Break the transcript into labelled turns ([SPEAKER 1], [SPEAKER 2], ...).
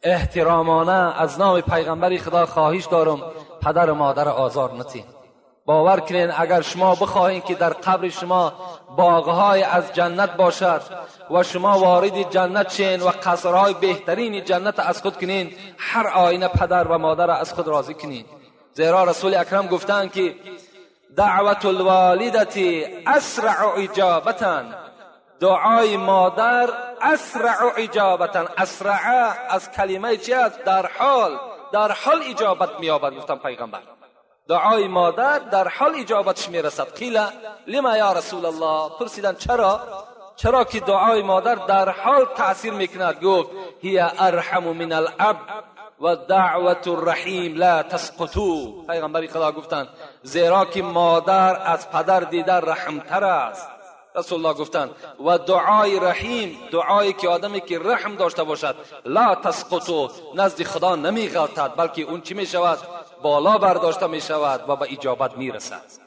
[SPEAKER 1] Эҳтиромона аз номи пайғамбари Худо хоҳиш дорам, падару модарро озор натин. Бовар кунед, агар шумо бихоҳед, ки дар қабри шумо боғҳои аз ҷаннат бошад ва шумо вориди ҷаннат шен ва қасрҳои беҳтарини ҷаннат аз худ кунед, ҳар оина падар ва модарро аз худ розӣ кунед. Зеро Расули Акрам гуфтанд, ки دعوة الوالدة أسرع إجابة, дуои модар أسرع إجابة. أسرع аз калимаи чи аст? Дар ҳол, дар ҳол иҷобат меёбад, гуфтанд пайғамбар. Дуои модар дар ҳол иҷобатш мерасад. قيل لم يا رسول الله? Пурсиданд, чаро? Чаро ки дуои модар дар ҳол таъсир мекунад? Гуфт: هي أرحم من الأب ودعوة الرحم لا تسقط. Пайғамбари Худо гуфтанд, зеро ки модар аз падар дида раҳмтар аст, Расулуллоҳ гуфтанд, ва дуои раҳим, дуое ки одаме ки раҳм дошта бошад, لا تسقط, назди Худо намеғалтад, балки он чӣ мешавад? Боло бардошта мешавад ва ба иҷобат мерасад.